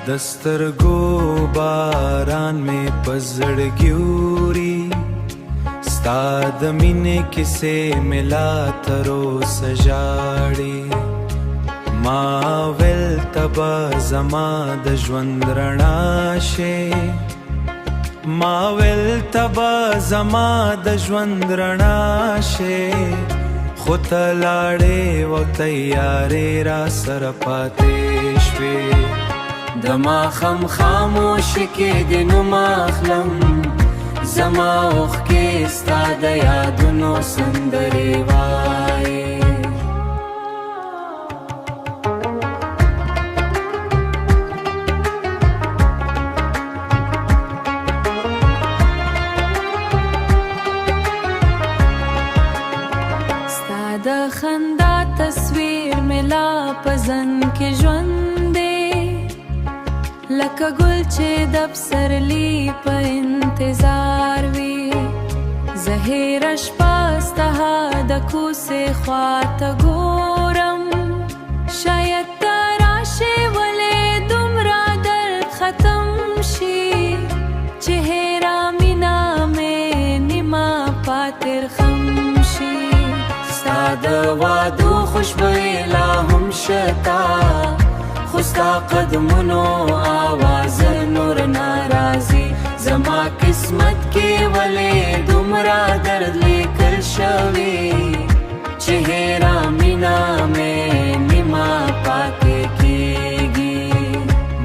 د سترګو باران مې په زړګي اوري، ستا د مینې کیسې مې لا تر اوسه ژاړي. ما ویل ته به زما د ژوند رڼا شې، ما ویل ته به زما د ژوند رڼا شې، خو ته لاړې او تیارې را سره پاتې شوې. د ماښام خاموشي کې دې نوم اخلم، زما اوښکې ستا د یادونو سندرې وایي. ستا د خندا تصویر مې لا په ذهن کې ژوند دی، لکه ګل چې د پسرلي په انتظار وي. زه هره شپه ستا د کوڅې خواته ګورم، شاید ته راشې، ولې دومره درد ختم شي چې هېره مینه مې نیمه پاتې خم شي. ستا د وعدو خوشبويي لا هم شته، خو ستا قدمونو آواز نور نه راځي. زما قسمت کې ولې دومره درد لیکل شوی چې هېره مینه مې نیمه پاتې کیږي؟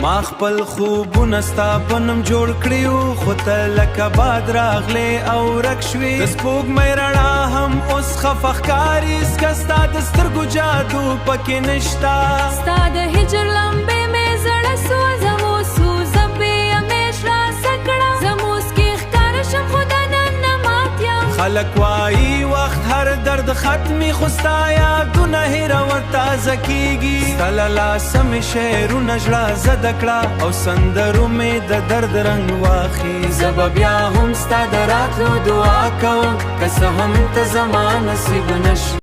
ما خپل خوبونه ستا په نوم جوړ کړیو، خو ته لکه باد راغلې او ورک شوې. د سپوږمۍ رڼا هم اوس خفه ښکاري، ځکه ستا د سترګو جادو پکې نشته. ستا د هجر لمبې مې زړه سوزم سوزم بې همیش را سکړه، زه موسکی ښکاره شم خو دننه مات یم. خلک وایي وخت هر درد ختمي، خو ستا یادونه هېره تازه کیږي. ستا له لاسه مې شعرونه ژړا زده کړه او سندرو مې د درد رنګ واخیست. زه به بیا هم ستا د راتلو دعا کوم، که څه هم ته زما نصیب نه شوې.